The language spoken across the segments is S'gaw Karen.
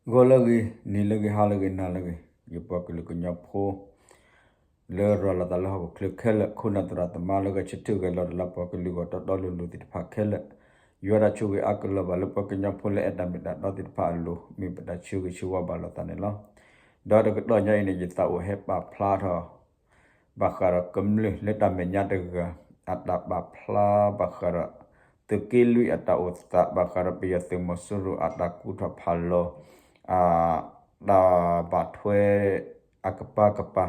ဂီၤလၢအဂ့ၤ, နံၤလၢအဂ့ၤ, ဟါလၢအဂ့ၤ, နၤလၢအဂ့ၤ, ယပှၤကလုာ်ကညီဖိ လၢရၤလီၤသးလၢဟီၣ်ခိၣ်ချၢခဲလၢာ်, ခိၣ်နၢ်သရၣ်သမါလၢဂဲၤဆၢထၢၣ်ဂဲၤလီၤတၢ်လၢပှၤကလုာ်ဂီၢ်တီတီလိၤလိၤသ့ၣ်တဖၣ်ခဲလၢာ်, ယွၤတၢ်ဆိၣ်ဂ့ၤအါကလီၤဘၣ်လၢပှၤကညီဖိလၢအဲၣ်တၢ်မ့ၢ်တၢ်တီသ့ၣ်တဖၣ်အလိၤ, မ့ၢ်ပတၢ်ဆၢဂ့ၤဆၢဝါဘၣ်လိာ်သးန့ၣ်လီၤ. ဒီးတကတီၢ်ညါအံၤန့ၣ် ယသးအိၣ်ဟဲပာ်ဖျါထီၣ် ဘၣ်ဃးဒီးကမျၢၢ်လၢတၢ်မဲာ်ညါတဂၤ အတၢ်ပာ်ဖျါဘၣ်ဃးဒီး သုးက့လွံၢ်အတၢ်အိၣ်သး ဘၣ်ဃးဒီးပယီၤသုးမီၤစိရိၤအတၢ်ကူထီၣ်ဖးလီၤ တၢ်ဘၣ်ထွဲအကပၤကပၤ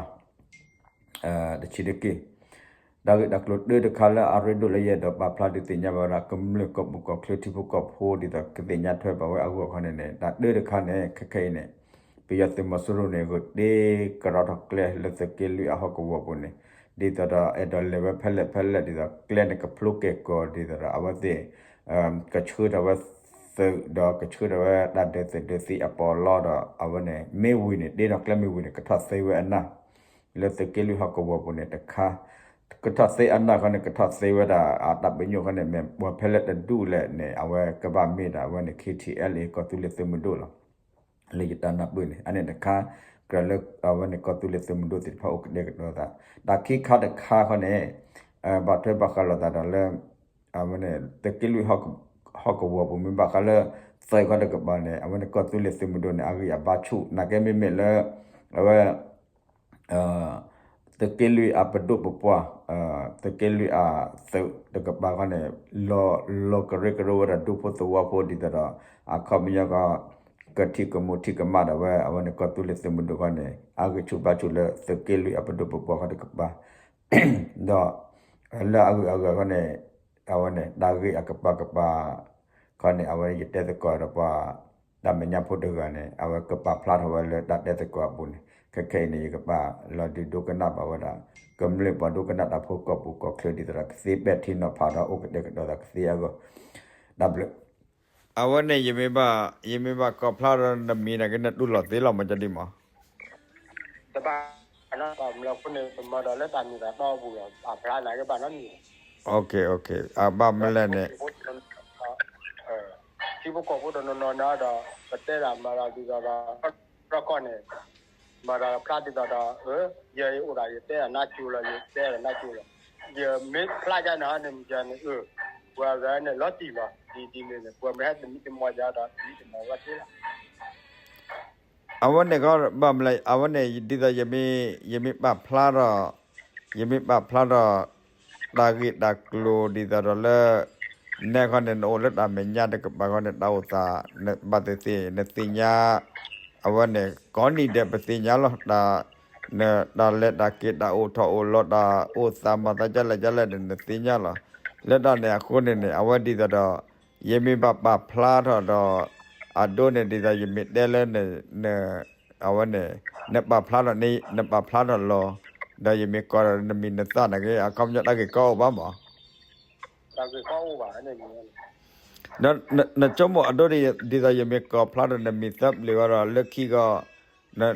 တဆံးတက့ၢ်. တၢ်ဂ့ၢ်တၢ်ကျိၤတၢတခါလၢအရ့ဒိၣ်လၢယအဲၣ်ဒိးပာ်ဖျါဒုးသ့ၣ်ညါဘၣ်ဝဲဒၣ် ကမျၢၢ်ကီၢ်ပူၤကီၢ်ချၢထံဖိကီၢ်ဖိဒ်သိးကသ့ၣ်ညါထွဲဘၣ်ဝဲအဂီၢ်ခီန့ၣ်န့ၣ် တၢ်တၢတခါန့ၣ် ခဲခဲအံၤန့ၣ် ပယီၤသုးမီၤစိရိၤန့ၣ် ဂုာ်တ့ကရီထီၣ်ကျဲလၢသုးက့လွံၢ်အဟီၣ်ကဝီၤပူၤန့ၣ် ဒ်သိးဒီးအဲၣ်ဒိးလဲၤဝဲဖဲလဲၣ်ဖဲလဲၣ် ဒ်သိးကျဲန့ၣ်ကဖျိက့ၤကီၢ် ဒ်သိးဒီးအဝဲသ့ၣ် ကဆှၢထီၣ်ဝဲသုး ဒီးကဆှၢထီၣ်ဝဲတၢ်ဒုးသုးဒုးသံအပီးလီဒီး အဝဲန့ၣ် မ့ၢ်ဝံၤန့ၣ် တ့ထီၣ်ကျဲမ့ၢ်ဝံၤန့ၣ် ကထီၣ်သ့ဝဲအနၢ် လၢသုးက့လွံၢ်ဟီၣ်ကဝီၤပူၤန့ၣ်တခါ ကထီၣ်သ့အနၢ်ခီန့ၣ် ကထီၣ်သ့ဝဲဒၣ်အတၢ်ပညိၣ်ခီန့ၣ် မ့ၢ်ပှၤဖဲလဲၣ်တဒူၣ်လဲၣ်န့ၣ် အဝဲကဘၣ်မ့ၢ်ဒၣ်အဝဲန့ၣ် KTLA ကီၢ်သူလ့ၤသုးမုၢ်ဒိၣ်လီၤ. လၢယတၢ်နၢ်ပၢၢ်န့ၣ် အန့ၣ်တခါ ကြၢးလၢအဝဲန့ၣ် ကီၢ်သူလ့ၤသုးမုၢ်ဒိၣ်သ့ၣ်တဖၣ်အိၣ်ကတဲာ်ကတီၤသး တၢ်ခံခါတခါခီန့ၣ် ဘၣ်ထွဲဘၣ်ဃးလိာ်သးဒီးလၢ အဝဲန့ၣ် သုးက့လွံၢ်ဟီၣ်ကဝီၤပူၤ မ့ၢ်ဘၣ်ဃးလၢ သုးခီတကပၤန့ၣ် အဝဲန့ၣ် ကီၢ်သူလ့ၤသုးမုၢ်ဒိၣ်န့ၣ် အဂံၢ်အဘါဆူၣ် နာ်က့မ့မ့ၢ်လၢ အဝဲ သုးက့လွံၢ်အပဒိၣ်ပပှၢ် သုးက့လွံၢ်အသုးတကပၤခီန့ၣ် လီၤကရၢကရိဝဲဒၣ်ဒူဖိသဝီဖိဒ်သိးဒီး အခီပညီကီး ကထံၣ်ကမူၣ်ထံၣ်ကမၣ်ဒၣ်ဝဲ အဝဲန့ၣ် ကီၢ်သူလ့ၤသုးမုၢ်ဒိၣ်ခီန့ၣ် အဂံၢ်ဆူၣ်ဘါဆူၣ်လၢသုးက့လွံၢ်အပဒိၣ်ပပှၢ်ခီတကပၤ ဒီး လၢအဂုၤအဂၤခီန့ၣ် အဝဲန့ၣ် တၢ်ဂ့ၢ်အကပၤကပၤ ခီန့ၣ် အဝဲယတဲသကိးဒီးပှၤ တၢ်မဲာ်ညါဖိတဂၤန့ၣ် အဝဲကပာ်ဖျါထီၣ်ဝဲလၢတၢ်တဲသကိးအပူၤန့ၣ် ခဲခဲအံၤန့ၣ် ယကပာ်လီၤဒုးဒိကနၣ်ဘၣ်ဝဲဒၣ် ကမျၢၢ်ပှၤဒိကနၣ်တၢ်ဖိကီၢ်ပူၤကီၢ်ချၢဒ်သိးဒီး ကသ့ပဲာ်ထံနီၤဖးဒီးအိၣ်ကတဲာ်ကတီၤသးကသ့အဂီၢ် တၢ်ဘျုး အဝဲန့ၣ် ယမ့ၢ်ဘၣ် ယမ့ၢ်ဘၣ်ကိးဖျါဒီးနမံၤနာ်က့ နတူၢ်လိာ်သ့လီၤမး ကဒံမး တဘၣ်နီတဘျီ အဃိန့ၣ် ပမၤဒီးလၢတၢ်မ့ၢ်တၢ်တီအပူၤလီၤ ပာ်ဖျါနာ်က့ဘၣ်နီတမံၤ ထံဖိကီၢ်ဖိတနီၤနီၤန့ၣ်ဒီး ပတဲဒၣ်မၤတၢ်ဒ်သိးဒီး ဒီကီၢ်န့ၣ် မၤတၢ်ဖျါဒ်သိးဒီး ယဲယအိၣ်ဒၣ် ယတဲဒၣ်နါကၠိလီၤ ယတဲဒၣ်နါကၠိလီၤ ယမ့ၢ်ဖျါယါန့ၣ်ဟီန့ၣ် မ့ၢ်ယါန့ၣ် ပှၤဂၤန့ၣ်လီၤတံၢ်လီၤ ဒ်ဒ်န့ၣ်န့ၣ် ပှၤမ့ၢ်ဟဲသမံသမိးယါဒီး သမံသမိးဝဲသ့လီၤ အဝဲန့ၣ်ကီး ဘၣ်မလဲၣ် အဝဲန့ၣ် ဒ်သိးယမ့ၢ် ယမ့ၢ်ပာ်ဖျါထီၣ် ယမ့ၢ်ပာ်ဖျါထီၣ် တၢ်ဂ့ၢ်တၢ်ကျိၤဒ်သိးဒီးလၢ နဲခီန့ၣ် နအိၣ်လၢတၢ်မဲာ်ညါတကပၤခီန့ၣ် တၢ်အိၣ်သး ဘၣ်သ့ၣ်သ့ၣ် နသ့ၣ်ညါ အဝဲန့ၣ် ကိးနံၤဒဲးပသ့ၣ်ညါလီၤ တၢ် တၢ်လဲၤတၢ်က့ၤ တၢ်အိၣ်ထီၣ်အိၣ်လီၤ တၢ်အိၣ်သးမၤသးဒ်လဲၣ်ဒ်လဲၣ်န့ၣ် နသ့ၣ်ညါလီၤ လၢတၢ်န့ၣ်အဃိန့ၣ်န့ၣ် အဝဲဒ်သိးဒီး ယမ့ၢ်ဘၣ်ပာ်ဖျါထီၣ်ဒီး အဒိန့ၣ်ဒ်သိးယမ့ၢ်တဲလၢ အဝဲန့ၣ် နပာ်ဖျါထီၣ် နပာ်ဖျါထီၣ်လီၤ ဒီးယမ့ၢ်ကိးဒီးနမံၤနသၣ်နာ်က့ အခီပညီတၢ်ဂ့ၢ်ကီအိၣ်ဘၣ်မး တၢ်ဂ့ၢ်ကီအိၣ်ဘၣ် ဒီး နဆိကမိၣ်အဒိ ဒ်သိးယမ့ၢ်ကိးဖျါထီၣ်နမံၤသၢပျ့ၤဝဲဒီးလၢခံဂီၢ်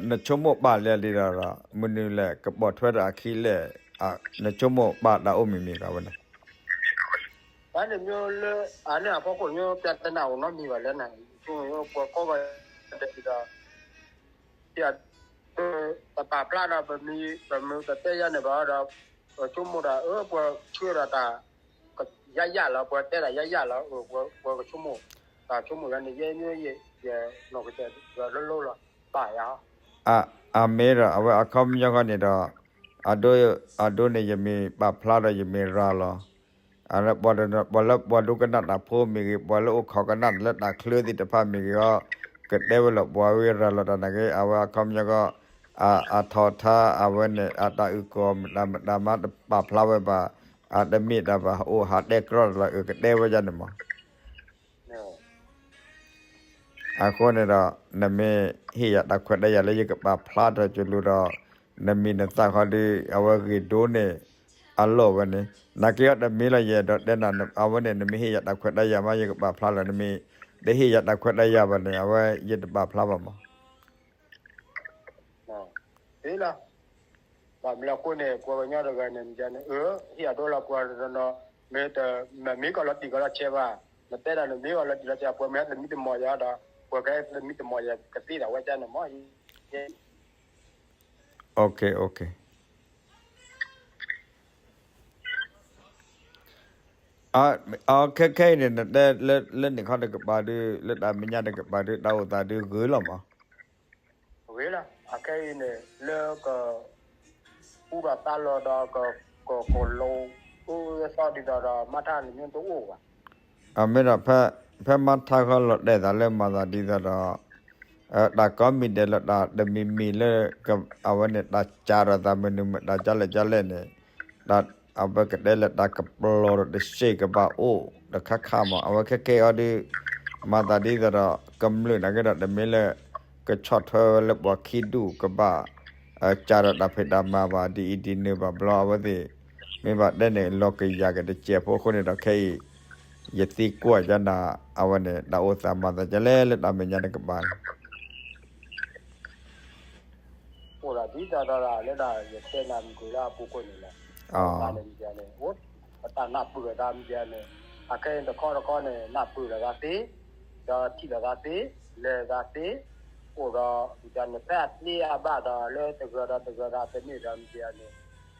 နဆိကမိၣ်ပာ်လဲၣ်ဒ်ဒီး မနုၤလဲၣ် ကပိာ်ထွဲဒီးအခံလဲၣ် နဆိကမိၣ်ပာ်တၢ်အိၣ်မံၤမံၤကဝဲန့ၣ် တၢ်န့ၣ်မ့ၢ်လၢ အန့ၣ်အဖီခိၣ်ညိ ပြဿနာအိၣ်နီတမံၤဘၣ်လၢနၤ ပှၤကီၢ်ဂၤဒဲးဒ်ဒီး တပာ်ဖျါဒီးပမ့ၢ်တတဲယါန့ၣ်ဘၣ်ဒီး ပဆိကမိၣ်ဒီး အၢ ပှၤဆှၢဒီးတၢ် ယါယါလီၤ ပှၤတဲဒၣ်ယါယါလီၤ ပှၤကဆိကမိၣ် တၢ်ဆိကမိၣ်ယါန့ၣ် ယဲမ့ၢ်ယဲ ယနီၢ်ကစၢ်ဒီးလိၤလိၤလီၤ ဘၣ်ယါ အမ့ၢ်ဒီး အဝဲအခီပညီဃီန့ၣ်ဒီး အဒိ အဒိန့ၣ် ယမ့ၢ်ပာ်ဖျါဒီးယမ့ၢ်ရၤလီၤ ပှၤလၢပှၤဒိကနၣ်တၢ်ဖိမ့ၢ်ဂ့ၤ ပှၤလၢအိၣ်ခိးကနၣ်လၢတၢ်ချၢသ့ၣ်တဖၣ်မ့ၢ်ဂ့ၤအီၤ ကတဲဝဲလီၤပှၤဝဲရၤလီၤတၢ်နာ်က့ အဝဲအခီပညီဃီ အထီၣ်ထါ အဝဲန့ၣ် အတၢ်အုၣ်ကီၤမတၤမတၤမးတပာ်ဖျါဝဲဘၣ် အတမ့ၢ်တၢ်ဘၣ် အိၣ်ဟးတဲကြီတၢ်လီၤ အကတဲဝဲယါန့ၣ်မး အဃိန့ၣ်ဒီး နမ့ၢ်ဟ့ၣ်ယၤတၢ်ခွဲးတၢ်ယာ်လၢယကပာ်ဖျါထီၣ်ကလိၤဒီး နမံၤနသၣ်ခီဒီး အဝဲဂ့ၤဒိၣ်န့ၣ် အလီၢ်ဝဲန့ၣ် နာ်က့အီၤတမ့ၢ်လီၤ ယအဲၣ်ဒိးတဲနၤ အဝဲန့ၣ် နမ့ၢ်ဟ့ၣ်ယၤတၢ်ခွဲးတၢ်ယာ်မး ယကပာ်ဖျါလီၤ နမ့ၢ်တဟ့ၣ်ယၤတၢ်ခွဲးတၢ်ယာ်ဘၣ်န့ၣ် အဝဲယတပာ်ဖျါဘၣ်မး သ့လီၤ ဘၣ်မနုၤအဃိန့ၣ် ပှၤကညီတဂၤန့ၣ် မ့ၢ်န့ၣ် အၢ ဟ့ၣ်အဒိလီၤပှၤတနီၤနီၤ မ့ၢ်တ မ့ၢ်ကီးလီၤတံၢ်ကီးလီၤဆဲးဘၣ် နတဲဒၣ်န့ၣ် မ့ၢ်ကီးလီၤတံၢ်လီၤဆဲး ပှၤမ့ၢ်ဟဲသမံသမိးယါဒီး ပှၤကဲမံတမီၢ်ယကသ့ဒီးဝဲဒၣ်န့ၣ်မ့ၢ် OK, OK. အခဲခဲအံၤန့ၣ် နတဲလၢန့ၣ်ခီတကပၤဒုး လၢတၢ်မဲာ်ညါတကပၤဒုး တၢ်အိၣ်သးဒုးဂ့ၤလီၤမး, ဂ့ၤလီၤ. အခဲအံၤန့ၣ် လၢက ပူဒီးသးလီၤဒီး ကကလိၤ အၢသီဒ်သိးဒီး မၤထါန့ၣ်မ့ၢ်တအိၣ်ဘၣ်. အမ့ၢ်ဒီး ဖဲမၤထါဃီလီၤတဲာ်သးလၢမၤသးဒ်သိးဒီး တၢ်ကိးမံၤဒဲးလၢတၢ်တမံၤမံၤလၢ အဝဲန့ၣ် တၢ်စးထီၣ်သးမနုၤမတၤဒ်လဲၣ်ဒ်လဲၣ်န့ၣ် အဝဲကတဲလၢတၢ်ကပျီၤဒီးတစဲးကဘၣ်အိၣ်တခါခါမး အဝဲခဲခဲအံၤအီၤဒုး မၤသးဒ်သိးဒီး ကမျၢၢ်နာ်က့ဒီးတမ့ၢ်လၢ ကဆီၣ်ထွဲဝဲလၢပှၤခံဒူၣ်ကဘၣ် စးထီၣ်တၢ်ဖံးတၢ်မၤဘၣ် ဒ်အံၤဒ်နုၤဘၣ်ဘျီ အဝဲသ့ၣ် မ့ၢ်ဘၣ်တဲန့ၣ် လီၤကယၤက့ၤတစဲးဖိအဃိန့ၣ်ဒီး ခဲအံၤ ယသံကွၢ်ယၤနၤ အဝဲန့ၣ် တၢ်အိၣ်သးမၤသးဒ်လဲၣ်လၢတၢ်မဲာ်ညါတကပၤန့ၣ် အိၣ်ဒီးဒ်သိးဒီးလၢဒၣ်ယတဲနၤမုၢ်ကွံာ်လၢအပူၤကွံာ်န့ၣ်လီၤ. အဝဲန့ၣ် ပတၢ်နၢ်ပၢၢ်အသးမ့ၢ်န့ၣ် အခဲအံၤတခီတခီန့ၣ် နၢ်ပၢၢ်လီၤသးသ့, ဒီးထံၣ်လီၤသးသ့, လဲၤသးသ့, အိၣ်ဒီး မ့ၢ်န့ၣ် ဖဲအသ့အဘၣ်ဒီးလၢတဂၤဒီးတဂၤဒီးတန့ၢ်ဒီးမ့ၢ်န့ၣ်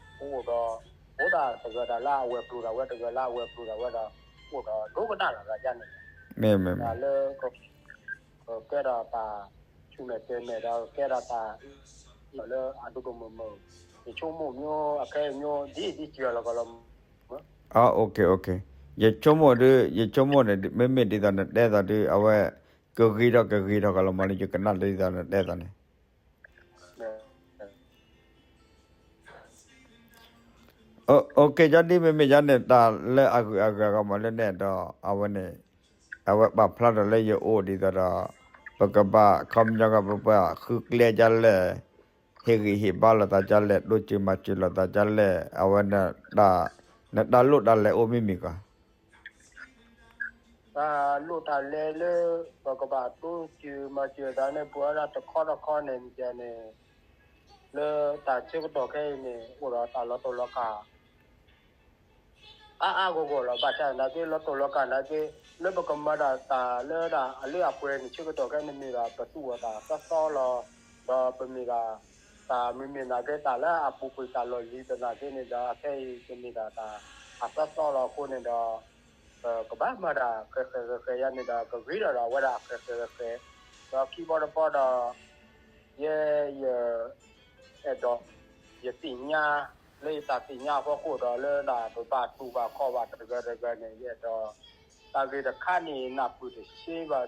အိၣ်ဒီး အိၣ်ဒၣ်တဂၤဒီးလၢအဝဲၤကျိၤဒီးဝဲတဂၤလၢအဝဲၤကျိၤဒီးဝဲဒီး အိၣ်ဒီးဒိကနၣ်လီၤသးဒ်န့ၣ် မ့ၢ်လၢ ကကဲထီၣ်တၢ်ဆူၣ်မဲာ်တဲမဲာ်ဒီးကဲထီၣ်တၢ် လၢအဒိၣ်ဒိၣ်မုၢ်မုၢ် ယဆိကမိၣ်မ့ၢ် အခဲအံၤမ့ၢ်ဒ်အံၤဒ်စှၤလီၤကလီၤမုၢ် ယဆိကမိၣ်ဒုး ယဆိကမိၣ်န့ၣ် မ့မ့ၢ်ဒ်သိးနတဲသိးဒုး အဝဲ ကဂ့ၤထီၣ်ကဂ့ၤထီၣ်ကလီၤမးလၢယကနၣ်ဒ်သိးနတဲသိးန့ၣ် ကၠီဒ်မ့မ့ၢ်ယၤန့ၣ် တၢ်လၢအဂုၤအဂၤဂီၢ်မးလၢန့ၣ်ဒီး အဝဲန့ၣ် အဝဲပာ်ဖျါထီၣ်လၢယအိၣ်ဒ်သိးဒီး ပကဘၣ်ခီပညီကပပှၤဃုကျဲဒ်လဲၣ်, ဟ့ၣ်ဂံၢ်ဟ့ၣ်ဘါလိာ်သးဒ်လဲၣ်, တိစၢၤမၤစၢၤလိာ်သးဒ်လဲၣ်, အဝဲန့ၣ် နတၢ်လိၣ်တၢ်လဲၤအိၣ်မ့မ့ၢ်ကီး တၢ်လိၣ်တၢ်လဲၤလၢ ပကဘၣ်တိစၢၤမၤစၢၤသးန့ၣ် ပှၤဒၣ်တခီတခီန့ၣ် မ့ၢ်န့ၣ် လၢတၢ်ဆၢကတီၢ်ခဲအံၤန့ၣ် အိၣ်ဒီးတၢ်လီၤတိာ်လီၤကာ် အါအါဂီၢ်ဂီၢ်လီၤ. ဘၣ်ဆၣ်နာ်က့ လီၤတိာ်လီၤကာ်နာ်က့ လၢပကမၤဒၣ်တၢ်လၢဒၣ်အလၢအပှဲၤန့ၣ် ဆၢကတီၢ်ခဲအံၤန့ၣ်မ့ၢ်ဒၣ် ပသူၣ်အီၤတၢ်သီသီလီၤ. ဒီးပမ့ၢ်ဒၣ် တၢ်မ့မ့ၢ်နာ်က့ တၢ်လၢအပူၤကွံာ်တၢ်လီၢ်လံၤသနာ်က့န့ၣ်ဒီး အခဲအံၤပမ့ၢ်ဒၣ်တၢ် အသီသီလီၤအဃိန့ၣ်ဒီး ကဘၣ်မၤတၢ်ဃဲးဃဲးဃဲးဃဲးယါန့ၣ်ဒီး ကဂ့ၤထီၣ်ဒီးအဝဲဒၣ်ဃဲးဃဲးဃဲးဃဲး ဒီးခံဘီတဘီဒီး ယဲယ အဲၣ်ဒိး ယသ့ၣ်ညါ လၢယတၢ်သ့ၣ်ညါအဖီခိၣ်ဒီး လၢဒၣ်ပဘၣ်တူၢ်ဘၣ်ခီၣ်ဘၣ်တဂၤတဂၤန့ၣ် ယအဲၣ်ဒိး တၢ်ဂ့ၢ်တခါန့ၣ် နၢ်ပၢၢ်တသ့ဘၣ်ဒ်သိးဒီး ဟီၣ်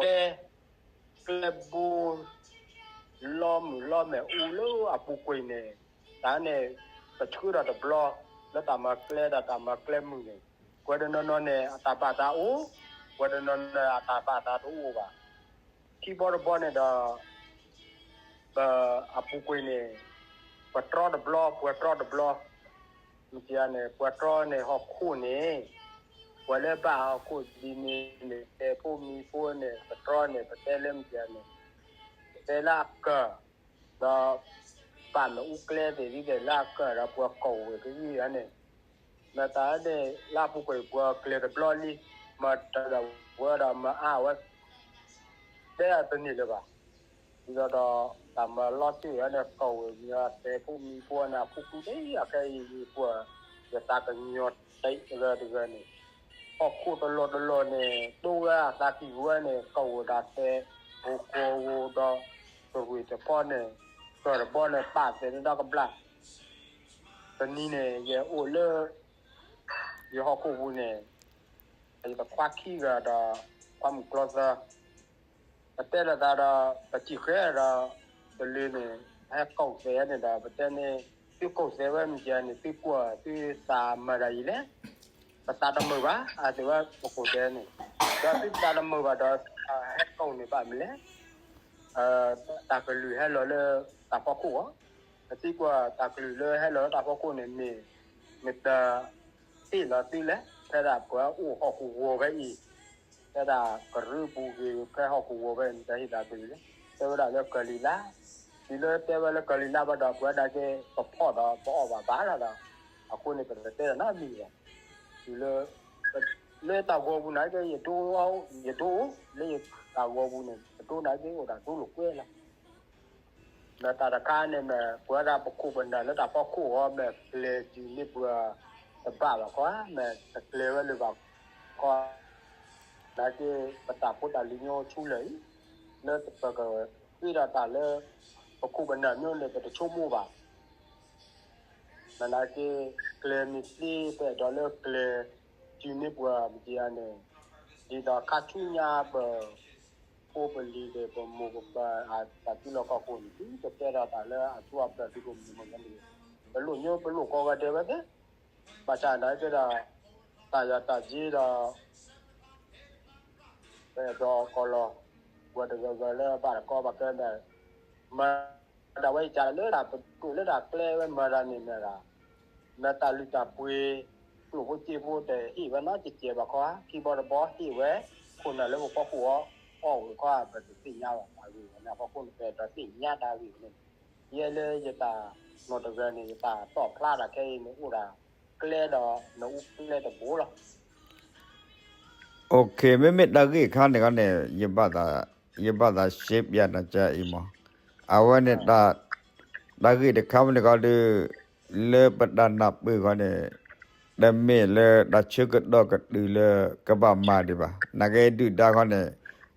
ကျဲ ကျဲဘိ လီမုၢ်လီမဲာ်အူလၢအပူၤကွံာ်န့ၣ် တၢ်န့ၣ် ပဆှၢဒီးတဘျီ လၢတၢ်မၤကျဲဒီးတၢ်မၤကျဲမုၢ်န့ၣ် ပှၤတနီၤနီၤန့ၣ် အတၢ်ဘၣ်သးအိၣ်, ပှၤတနီၤနီၤန့ၣ် အတၢ်ဘၣ်သးတအိၣ်ဘၣ်. ခံဘီတဘီန့ၣ်ဒီး ပအပူၤကွံာ်န့ၣ် ပတြီတဘျီ ပှၤတြီတဘျီ မ့ၢ်န့ၣ် ပှၤတြီန့ၣ် ဟီၣ်ခိၣ်န့ၣ် ပှၤလၢဘၣ်ဟီၣ်ခိၣ်ဒ်န့ၣ်န့ၣ် တဲဖိမံၤဖိန့ၣ် ပတြီန့ၣ် ပတဲလၢမ့ၢ်န့ၣ် ပတဲလၢအကၢၢ် ဒီး ဘၣ်မ့ၣ်အူကျဲသ့ၣ်ဒ်လဲၣ်လၢအကၢၢ်ဒီး ပှၤကိးဝဲကယံၢ်န့ၣ် မ့ၢ်တၢ်န့ၣ် လၢအပူၤကွံာ်ပှၤကျဲၤတဘျီလံ မ့ၢ်တၢ်ဒီးဝဲဒီးမ့ၢ်အါဝဲ တဲအတန့ၢ်လၢၤဘၣ်. ဒ်သိးဒီး တၢ်မၤလီၤတံၢ်ဝဲန့ၣ် ကိးဝဲမ့ၢ်တဲဖိမံၤဖိန့ၣ် အခိၣ်ကူၣ်ဒ်အခဲအံၤ ပှၤ ယသးကညီၤတဂၤတဂၤန့ၣ် ဟီၣ်ခိၣ်တလီၢ်တလီၢ်န့ၣ် တိဝဲအသးကံၢ်ဝဲန့ၣ် ကိးဝဲဒၣ်တဲ ပကိးဝဲဒီး တရံးတဖီန့ၣ် ကၢၢ်တဘီန့ၣ် ပာ်သဲးန့ၢ်ဒီကဘျၣ် တနံၤန့ၣ် ယအိၣ်လၢ ယဟီၣ်ခိၣ်ပူၤန့ၣ် ယတခွါခံဂၤဒီး ခွါမုၣ်ကျီသၢ ပတဲလိာ်သးဒီး ပစံၣ်ဃဲဒီး တလၢန့ၣ် ဟဲကိးသဲးန့ၣ်ဒီး ပတဲန့ၣ် သုကိးသဲးဝဲမ့ၢ်ကဲန့ၣ် သုကွၢ်သုသးမၤတၢ်အံၤလဲၣ် ပသးတမုာ်ဘၣ် အတဲဝဲပကိးသဲးန့ၣ် ဒီးသုသးတမုာ်ဘၣ်ဒီး ဟဲကိးန့ၣ်ဘၣ်မနုၤလဲၣ် တၢ်ကလုၢ်ဟဲလီၤလၢတၢ်ဖီခိၣ်အီၤ ပသံကွၢ်တၢ်ကလုၢ်လၢဟဲလီၤလၢတၢ်ဖီခိၣ်န့ၣ်မ့ၢ် မ့ၢ်တၢ်ဟ့ၣ်လီၤသုလဲၣ် ဖဲဒၣ်ပှၤအိၣ်ဟီၣ်ကဝီၤဖဲအံၤ ဖဲဒၣ်ကရၢပူၤဂ့ၤ ဖဲဟီၣ်ကဝီၤဖဲအံၤ မ့ၢ်တၢ်ဟ့ၣ်သးကလုၢ်လဲၣ် တဲဝဲဒၣ်လၢကလံၤလါ တုၤလၢတဲဝဲလၢကလံၤလါဘၣ်ဒီး ပဝဲဒၣ်က့ ပဖီၣ်ဒီးပအီၣ်ဘၣ်ဘၣ်လီၤဒီး အဃိန့ၣ် ပတတဲတၢ်နီတမံၤဘၣ် တုၤလၢ လၢတၢ်ဂီၤပူၤန့ၣ်က့ ယဒိ ယဒိ လၢယတၢ်ဂီၤပူၤန့ၣ် ပဒိန့ၣ်က့အိၣ်ဒီးဒိလိာ်ကွဲလီၤ. မ့ၢ်တၢ်တခါန့ၣ်မ့ၢ် ပဝဲဒၣ်ပခိၣ်ပနၢ်လၢတၢ်ဖီခိၣ်အီၤ မ့ၢ်ကျဲၤတုၤန့ၢ်ပှၤတဘၣ်ဘၣ်ခီ မ့ၢ်တကျဲၤဝဲလၢၤဘၣ်ခီ နာ်က့ ပတၢ်ဖိတၢ်လံၤညိဆူလၢာ်အံၤ လၢပကဃ့ဒီးတၢ်လၢ ပခိၣ်ပနၢ်မ့ၢ်န့ၣ် ပတဆိကမိၣ်ဘၣ်. မ့ၢ်နာ်က့ ကျဲၤမ့ၢ်သ့ ပအဲၣ်ဒိးလၢကျဲၤတုၤန့ၢ်ပှၤမတၤန့ၣ် ဒ်သိးခါဆူညါပ ဖိပလံၤဒီးပမိၢ်ပပၢ်အတၢ်စုလီၢ်ခီၣ်ခိၣ်န့ၣ် ဒ်ကကဲထီၣ်တၢ်လၢအထူအပျၢၢ်ဒ်ပမုၢ်မၤန့ၣ် ပလိၣ်ညိပလိၣ်ကိးဂၤဒဲးဝဲသ့ၣ်, ဘၣ်ဆၣ်နာ်က့ဒီး တၢ်ယၤတၢ်က့ဒီး ပအဲၣ်ဒိးကီၢ်လီၤ ပှၤတဂၤဂၤလၢဘၣ်တကီဘၣ်ခဲဒီး မၤဒၣ်ဝဲယကးလၢတၢ်ပဒိၣ်လၢတၢ်ကျဲဝဲမၤတၢ်န့ၣ်မ့ၢ်ဒၣ် မ့ၢ်တၢ်လုၢ်တၢ်ပှ့ၤ ကျိၣ်ဖိစ့ဖိတဟ့ၣ်ဝဲနီတစဲးဘၣ်ခီ ခံဘီတဘီဟ့ၣ်ဝဲ ခိၣ်နၢ်လၢပဖီခိၣ်အီၤ အီၣ်ဝံၤခီ ပတသ့ၣ်ညါဘၣ်တၢ်ဂ့ၢ်ဝဲန့ၣ် အဖီခိၣ်န့ၣ် ပအဲၣ်ဒိးသ့ၣ်ညါတၢ်ဂ့ၢ်ဝဲန့ၣ် ယဲလၢယတၢ်နီၢ်တဂၤန့ၣ် ယတၢ်တီၣ်ဖျါတၢ်ခဲအံၤန့ၣ် အိၣ်ဒၣ်ကျဲဒီးနအူကျဲတဘိလီၤ. မ့မ့ၢ်တၢ်ဂ့ၢ်အခါန့ၣ်ခီန့ၣ် ယဘၣ်သး ယဘၣ်သးရှဲပျးနၤကါအံၤမး, အဝဲန့ၣ် တၢ်ဂ့ၢ်တခါမ့ၢ်န့ၣ်ခီဒီး လၢပတၢ်နၢ်ပၢၢ်ခီန့ၣ် တမ့ၢ်လၢတၢ်ဆၢကတီၢ်ကတုၤလၢကဘၣ်မၤဒံးဘၣ်. နာ်က့ဒုၣ်ဒါခီန့ၣ်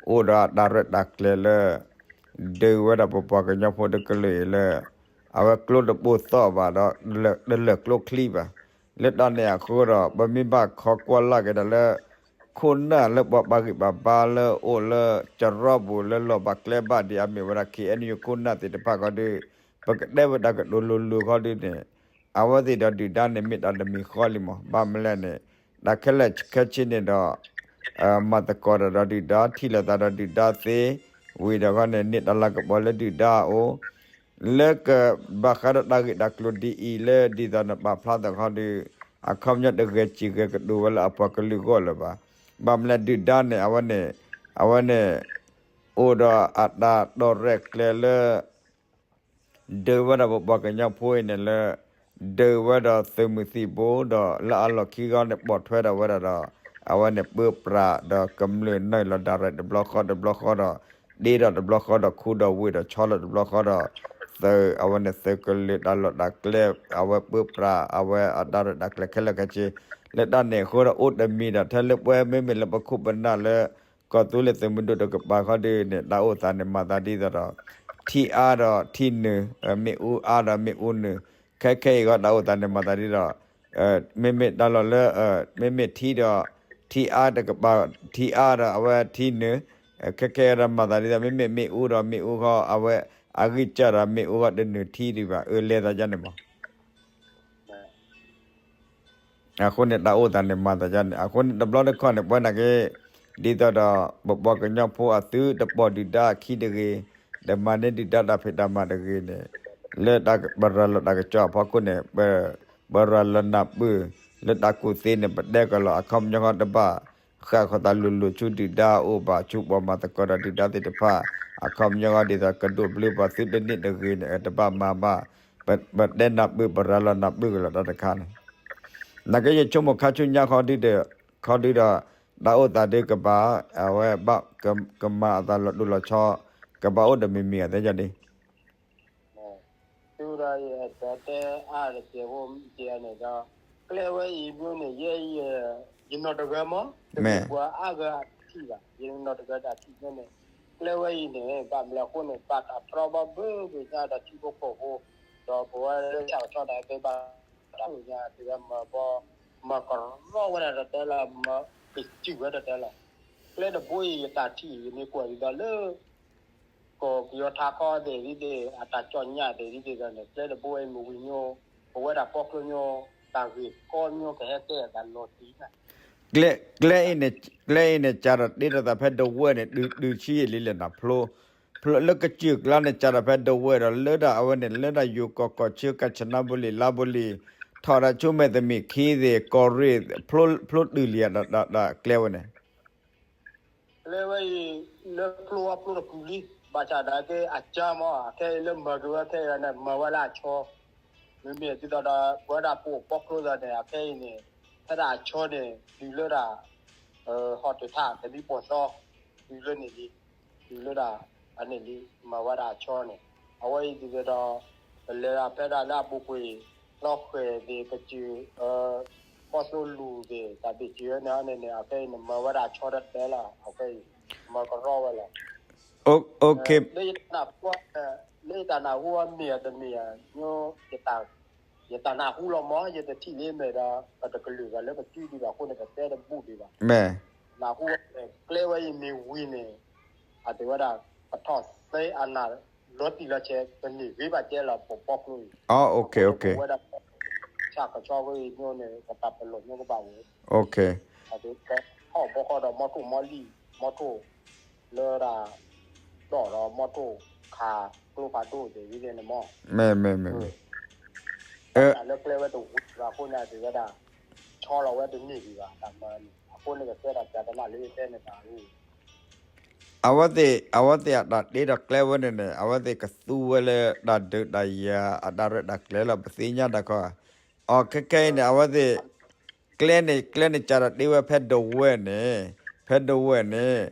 အိၣ်ဒီးတၢ်ရဲၣ်တၢ်ကျဲၤလၢ ဒုးဝဲဒၣ်ပပှၤကညီဖိတကလုာ်အံၤလၢ အဝဲကျိတဘိသီၣ်ဘၣ်ဒီး တလၢာ်ကျိချံဘၣ်. လၢတၢ်န့ၣ်အဃိဒီး ပမ့ၢ်ဘၣ်ခိးကွၢ်လၢ်က့ၤဒီးလၢ ခိၣ်နၢ်လၢပှၤဘၣ်ဂံၢ်ဘၣ်ဘါလၢအိၣ်လၢကရီပူၤလၢလီၢ်ဘၣ်ကျဲဘၣ်ဒ်အမ့ၢ်ဝဲဒၣ် ခ့ၣ်အဲၣ်ယူၣ် ခိၣ်နၢ်သ့ၣ်တဖၣ်ခီဒီး ပကတဲဝဲတၢ်ကတိၤလိၤလိၤခီဒီးန့ၣ် အဝဲသ့ၣ်ဒီးဒုၣ်ဒါန့ၣ် မ့ၢ်တၢ်တမံၤဃီလံမး. ဘၣ်မနုၤလဲၣ်န့ၣ် တၢ်ခဲလၢာ်ခဲဆ့န့ၣ်ဒီး မၤသကိးတၢ်ဒီးဒုၣ်ဒါ ထံၣ်လိာ်သးဒီးဒုၣ်ဒါသ့, ဝံၤဒီးခီန့ၣ် န့ၢ်တၢ်လၤကပီၤလၢဒုၣ်ဒါအအိၣ် လၢကဘၣ်ဃးဒီးတၢ်ဂ့ၢ်တၢ်ကျိၤဒ်အံၤလၢဒ်သိးနပာ်ဖျါသးခီဒီး အခီပညီတဂဲၤစံၣ်ဂဲၤကတိၤဝဲလၢအပှၤကလုာ်အဂီၢ်လၢၤဘၣ်. ဘၣ်မနုၤလဲၣ်ဒုၣ်ဒါန့ၣ် အဝဲန့ၣ် အဝဲန့ၣ် အိၣ်ဒီးအတၢ်တီၣ်ရဲၣ်ကျဲၤလၢ ဒုးဝဲဒၣ်ပပှၤကညီဖိအံၤန့ၣ်လၢ ဒုးဝဲဒီးသုးမုၢ်သံၣ်ဘိဒီးလၢအလီၢ်ခံခီန့ၣ် ပိာ်ထွဲဒီးဝဲဒၣ်ဒီး အဝဲန့ၣ်ပၢပြးဒီးကမျၢၢ်နုာ်လီၤ direct တဘျီဃီတဘျီဃီဒီး ဒ့ဒီးတဘျီဃီဒီး ခူဒီးဝ့ၢ်ဒီးဆီလီၤတဘျီဃီဒီး သုး အဝဲန့ၣ် သုးကလၢၤတၢ်လီၢ်တၢ်ကျဲ အဝဲပၢပြး အဝဲအတၢ်ရဲၣ်တၢ်ကျဲၤခဲလၢာ်ခဲဆ့ လၢတၢ်န့ၣ်အဃိဒီး အိၣ်တမံၤဒီး ထဲလၢပှဲၤမ့မ့ၢ်လၢပခိၣ်ပနၢ်လၢ ကီၢ်သူလ့ၤသုးမုၢ်ဒိၣ်တကပၤခီဒုးန့ၣ် တၢ်အိၣ်သးန့ၣ်မၤသးဒ်သိးဒီး ထံအါဒီးထံနုာ်, မ့ၣ်အူအါဒီးမ့ၣ်အူနုာ်, ခဲခဲအံၤဂီၢ်တၢ်အိၣ်သးန့ၣ်မၤသးဒ်သိး မ့မ့ၢ်တၢ်လီၢ်လၢ မ့မ့ၢ်ထံဒီး ထံအါတကပၤ ထံအါဒီးအဝဲထံနုာ်, ခဲခဲအံၤဒီးမၤသးဒ်သိး မ့မ့ၢ်မ့ၣ်အူဒီးမ့ၣ်အူဃီ အဝဲအဂံၢ်စၢ်ဒီးမ့ၣ်အူဃီတနုာ်ထံဒံးဘၣ် အၢလဲၤသးယါန့ၣ်မး အဃိန့ၣ် တၢ်အိၣ်သးန့ၣ်မၤသးယါန့ၣ် အဃိန့ၣ် တဘျီတခီၣ်န့ၣ် ပဝဲနာ်က့ ဒ်သိးဒီး ပပှၤကညီဖိအသုတပိာ်ဒုၣ်ဒါအခံတဂ့ၤ, တမၤန့ၢ်ဒုၣ်ဒါတၢ်ဖံးတၢ်မၤတဂ့ၤန့ၣ် လၢပရၤလီၤတၢ်ကစီၣ်အဖီခိၣ်န့ၣ် ပရၤလီၤနၢ်ပၢၢ် လၢတၢ်ကူၣ်သ့န့ၣ် ပတဲကလီၤ အခီပညီဃီတဘၣ် ဃၣ်ဃီၤသးလိၤလိၤဆူဒုၣ်ဒါအအိၣ်ဘၣ် ဆူပှၤမၤသကိးဒီးဒုၣ်ဒါသ့ၣ်တဖၣ် အခီပညီဃီဒ်သိး ကဒိးဘျုးပှၤသုတန့ၢ်တဂ့ၤန့ၣ် တဘၣ်မၤဘၣ် ပတဲနၢ်ပၢၢ် ပရၤလီၤနၢ်ပၢၢ်ကလီၤတၢ်တခါန့ၣ် နာ်က့ယဆိကမိၣ်ခါဆူညါခီဒုးဒီး ခီဒုးဒီး တၢ်အိၣ်သးဒုးကဘၣ် အဝဲဘၣ်ကမၤအသးလီၤတိၢ်လီၤဆီ ကဘၣ်အိၣ်တမံၤမံၤအသးယါဒ် သုဒီးယအဲၣ်ဒိးတဲအါတစဲးဖိမ့ၢ်န့ၣ်ဒီး ကျဲဝဲအံၤမ့ၢ်န့ၣ် ယဲ ယနီၢ်တဂၤမး တမ့ၢ်ပှၤအါဂၤအထံၣ်ဘၣ် ယနီၢ်တဂၤတၢ်ထံၣ်မ့ၢ်န့ၣ် ကျဲဝဲအံၤန့ၣ် ဘၣ်မနုၤအဃိန့ၣ် ဘၣ်တၢ်တြီဘၣ်ဘၢဘၣ်ညါဒီးထံဖိကီၢ်ဖိ ဒီးပဝဲလၢဆၣ်ကဆီတၢ်သ့ဘၣ် တၢ်အိၣ်ညါတဂၤမၤဘီ မၤကရီဝဲဒၣ်တတဲလီၤ မၤကစုၢ်ဝဲတတဲလီၤ ကျဲတဘိအံၤယတၢ်ထံၣ် ယမ့ၢ်ကွၢ်ဒ်သိးလၢ ကီၢ်ပယီၤထးခီသ့ၣ်ဒ်သ့ၣ် အတၢ်ကၠီၣ်ညၣ်သ့ၣ်ဒ်သ့ၣ်ဒီးန့ၣ် ကျဲတဘိအံၤမ့ၢ်ဝံၤညိ ပဝဲဒၣ်ပီချိညိ တၢ်ဂ့ၢ်ကီညိကဟဲကဲအသးလီၤတံၢ်န့ၣ် ကျဲ ကျဲအံၤန့ၣ် ကၢ်ဒီးတ့ထီၣ်သးဖဲဒဝဲၢ်န့ၣ် တုၤဆံယံာ်လံလဲၣ်နီၤ ဖျိ ဖျိလၢကစၢၢ်ကျါန့ၣ် ကၢ်ဒီးဖဲဒဝဲၢ်ဒီး လၢဒၣ်အဝဲန့ၣ် လၢဒၣ်ယိၤကီၢ်ကီၢ်ဆၢ ကၣ်စနါဘူလံၣ် လါဘူလံၣ် ထီၣ်ဒၣ်ဆူမဲာ်သမံးခံသ့ၣ် ကီၢ်ရ့ၣ် ဖျိတုၤလံ ကျဲဝဲန့ၣ် ကျဲဝဲအံၤ လၢဖျိအဖျိတကုာ်လံ ဘၣ်ဆၣ်ဒီးက့အကၢမး အခဲအံၤလၢမၤက့ၤဝဲခဲအံၤန့ၣ် မၤဝဲလၢအဆီ မ့မ့ၢ်ဒ်သိးဒီး ပဝဲဒၣ်ပအိၣ်ပီချိသးန့ၣ် အခဲအံၤန့ၣ် ဖဲဒၣ်အဆီန့ၣ် တုၤလၢဒၣ် ဟီၣ်တထၣ်တဘံၣ်ပိာ်သီ တုၤလၢန့ၣ်လံ, တုၤလၢဒၣ် အန့ၣ်လံ မၤဝဲဒၣ်အဆီန့ၣ်, အဝဲအံၤဒ်သိးဒီး ပလဲၤဒၣ်ဖဲဒၣ်လၢအပူၤကွံာ် လီၢ်ဃဲၤသ့ၣ်ကစၢၢ် ကီၢ်သိလူၢ်သ့ၣ် တၢ်ဘ့ၣ်စၢၤန့ၣ်န့ၣ် အခဲအံၤန့ၣ် မၤဝဲဒၣ်အဆီတတဲလီၤ, အခဲအံၤ မၤကရီဝဲလီၤ. လၢယတနၢ်ဟူ လၢယတၢ်နၢ်ဟူအမ့ၢ်အတမ့ၢ်ဧါ, ယတၢ်နၢ်ဟူလီၤမး ယတထံၣ်လၢမဲာ်ဒီး ပတကလုာ်ဘၣ်လၢပစုဒံးဘၣ်အဃိန့ၣ် ပတဲတဘူၣ်ဒံးဘၣ်. နၢ်ဟူဝဲ ကျဲဝဲအံၤမ့ၢ်ဝံၤန့ၣ် အတဲဝဲဒၣ် ပထီၣ်သ့အနၢ် လီၤတံၢ်လီၤဆဲး ပန့ၢ်ဂ့ၤဘၣ်ကဲလီၤ ပပီချိအံၤ, အဃိန့ၣ်ပဝဲဒၣ် ဆၣ်ကဆီဝဲအံၤညိန့ၣ် ပတၢ်ပလီၢ်ညိကဘၣ်ဝဲ အတဲ ထီၣ်ဘီဃီဒီးမီထိၣ်မီလံၢ် မီထိၣ် လၢဒၣ် ဒီးမီထိၣ်ခးကျိဖးဒိၣ်သ့ၣ်ဝံၤန့ၣ်မး, မ့ၢ် မ့ၢ် မ့ၢ် မ့ၢ် တၢ်လၢကျဲဝဲတဝံၤဘၣ်အဃိန့ၣ် အတဲဝဲဒၣ် ဆီလီၤဝဲတန့ၢ်ဒံးဘၣ် တၢ်မၤန့ၣ် အဃိန့ၣ်ကတဲတၢ်ပြဿနာလၢယတဲန့ၣ်တၢ် အဝဲသ့ၣ် အဝဲသ့ၣ်အတၢ်တ့ဒီးကျဲဝဲန့ၣ်န့ၣ် အဝဲသ့ၣ်ကသူဝဲလၢတၢ်ဒုးတၢ်ယၤအတၢ်ရဲၣ်တၢ်ကျဲၤလီၤ ပသ့ၣ်ညါတၢ်ခီ, အခဲခဲအံၤန့ၣ် အဝဲသ့ၣ် ကျဲန့ၣ် ကျဲန့ၣ် ကၢ်တၢ်တ့ဝဲဖဲဒဝဲၢ်န့ၣ်, ဖဲဒဝဲၢ်န့ၣ်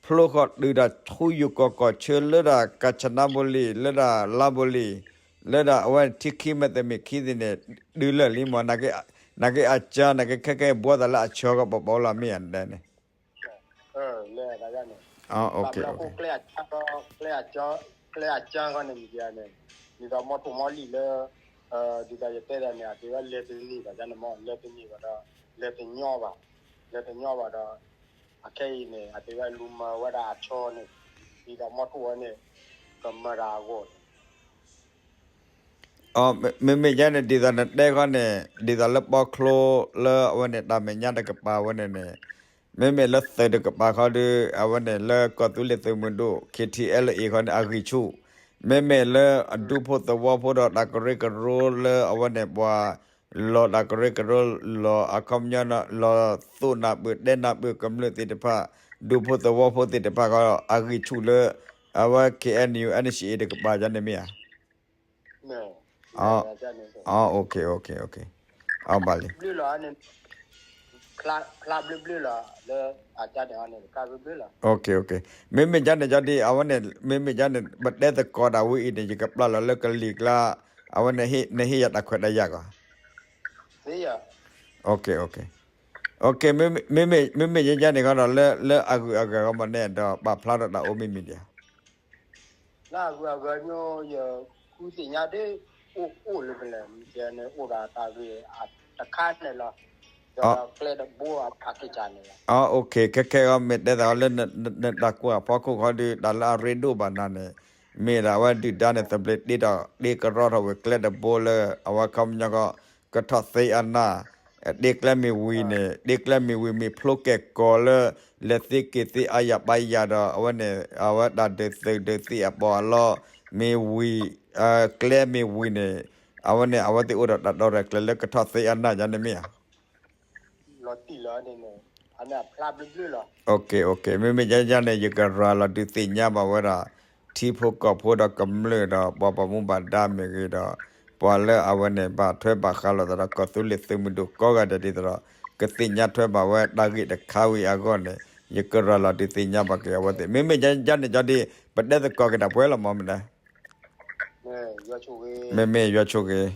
ဖျိဃီၤတုၤဒီးဆူယိၤကီၢ်ကီၢ်ဆၢလၢဒၣ် ကၣ်စနါဘိလံၣ် လၢဒၣ်လါဘိလံၣ် လၢဒၣ်အဝဲထံခံမဲာ်တမ့ၢ်ခံသ့ၣ်န့ၣ် ဒုးလၢာ်လံမး, နာ်က့အကၢ် နာ်က့ခဲခဲအံၤ ဘှီသးလၢအဆၢကီးပီၤပီၤလီၤမ့ၢ်ဧါန့ၣ် လၢအကၢ်န့ၣ် ဘၣ်မနုၤအဃိ ကျဲအကၢ် ကျဲအကၢ်ဃီန့ၣ်မ့ၢ်ဒ်န့ၣ် ဒ်သိးမီထိၣ်မီလံၢ်လၢ ဒ်သိးယတဲဒၣ်န့ၣ် အတဲဝဲလဲၤတန့ၢ်ဘၣ်န့ၣ်မး လဲၤတန့ၢ်ဘၣ်ဒီး လဲၤတညီဘၣ်, လဲၤတညီဘၣ်ဒီး အခဲအံၤန့ၣ် အတဲဝဲလူၤမၤဝဲဒၣ်အဆီန့ၣ် ဒ်သိးမီထိၣ်ဝဲန့ၣ် ကမၤတၢ်အဂီၢ်န့ၣ် မ့မ့ၢ်ယဲန့ၣ် ဒ်သိးနတဲခီန့ၣ် ဒ်သိးလၢပီချိလၢအဝဲန့ၣ် တၢ်မဲာ်ညါတကပၤဝဲန့ၣ်န့ၣ် မ့မ့ၢ်လၢသုးတကပၤခီဒီး အဝဲန့ၣ်လၢကီၢ်သူလ့ၤသုးမုၢ်ဒိၣ် ခ့ထံအဲလ်အ့ၣ် ခီန့ၣ် အဂံၢ်ဆူၣ်, မ့မ့ၢ်လၢအဒူဖိသဝီဖိဒီးတၢ်ကရၢကရိလၢအဝဲန့ၣ်ပှၤ လီၤတၢ်ကရၢကရိ လီၤအခီပညီ လီၤသိၣ်နၢ်ပၢၢ်တဲနၢ်ပၢၢ်ကမျၢၢ်သ့ၣ်တဖၣ် ဒူဖိသဝီဖိသ့ၣ်တဖၣ်ခီ အဂံၢ်ဆူၣ်လၢ အဝဲ ခ့အဲၣ်ယူၣ် အဲၣ်အ့ၣ် တကပၤယါန့ၣ်မ့ၢ်ဧါ အ ဘၣ်လံ မ့မ့ၢ်ယါန့ၣ်ကီဒံး အဝဲန့ၣ် မ့မ့ၢ်ယါန့ၣ် ပတဲသကိးတၢ်ဝဲအံၤန့ၣ် ယကပျၢ်လီၤလၢကလံၤကျါ အဝဲန့ၣ် နဟ့ၣ်ယၤတၢ်ခွဲးတၢ်ယာ်ကီး မ့မ့ၢ်ယါန့ၣ်ခီဒီး လၢအဂုၤအဂၤဂီၢ်မ့ၢ်န့ၣ်ဒီး ပာ်ဖျါထီၣ်တၢ်အိၣ်မ့ၢ်မံၤဒံးဧါ လၢအဂုၤအဂၤညိ ယဃုသ့ၣ်ညါဒ် အိၣ်အိၣ်လၢပလဲၣ် မ့ၢ်န့ၣ် အိၣ်ဒီးတၢ်ဂ့ၢ်တခါန့ၣ်လီၤ. ဒီးကျဲတဘိအက့ၢ်ကၢ်န့ၣ်လီၤ. အိၣ်ခ့ ခဲခဲအံၤ မ့ၢ်တဲသးလၢ နတၢ်ကွၢ်ဖီခိၣ်ခီဒီး တၢ်လၢအရ့ဒိၣ်ဘၣ်နၤန့ၣ် မ့ၢ်ဒၣ်အဝဲဒုၣ်ဒါန့ၣ် သဘျ့တ့ဒီး တ့ကရီထီၣ်ဝဲကျဲတဘိလၢ အဝဲခီပညီကီး ကထီၣ်သ့အနၢ် တ့ကျဲမ့ၢ်ဝံၤန့ၣ် တ့ကျဲမ့ၢ်ဝံၤ မ့ၢ်ဖျိကဲၣ်ကီၤလၢ လဲၤသ့က့ၤသ့အါယၤပါယၤဒီး အဝဲန့ၣ် အဝဲတၢ်ဒုးသုးဒုးသ့ၣ်အပီးအလီ မ့ၢ်ဝံၤ ကျဲမ့ၢ်ဝံၤန့ၣ် အဝဲန့ၣ် အဝဲသ့ၣ်အိၣ်ဒီးတၢ်ဒီရဲၣ်ကျဲၤလၢကထီၣ်သ့အနၢ်ယါန့ၣ်မ့ၢ်ဧါ မ့မ့ၢ်ယါယါန့ၣ် ယကရၤလီၤဒုးသ့ၣ်ညါဘၣ်ဝဲဒၣ် ထံဖိကီၢ်ဖိဒီးကမျၢၢ်ဒီး ပှၤဘၣ်မူဘၣ်ဒါမ့ၢ်ဂ့ၤဒီး ပှၤလၢအဝဲန့ၣ် ဘၣ်ထွဲဘၣ်ဃးလိာ်သးဒီး ကီၢ်သူလ့ၤသုးမုၢ်ဒိၣ်ကိးဂၤဒဲးဒ်သိးဒီး ကသ့ၣ်ညါထွဲဘၣ်ဝဲတၢ်ဂ့ၢ်တခါဝံၤအဂီၢ်န့ၣ် ယကရၤလီၤဒုးသ့ၣ်ညါဘၣ်က့ၤအဝဲသ့ၣ် မ့မ့ၢ်ယါယါန့ၣ် ကီဒံး ပတဲသကိးက့ၤတၢ်ပှဲၤလီၤမ့ၢ်မ့ၢ်န့ၣ် မ့မ့ၢ်ယွၤဆိၣ်ဂ့ၤ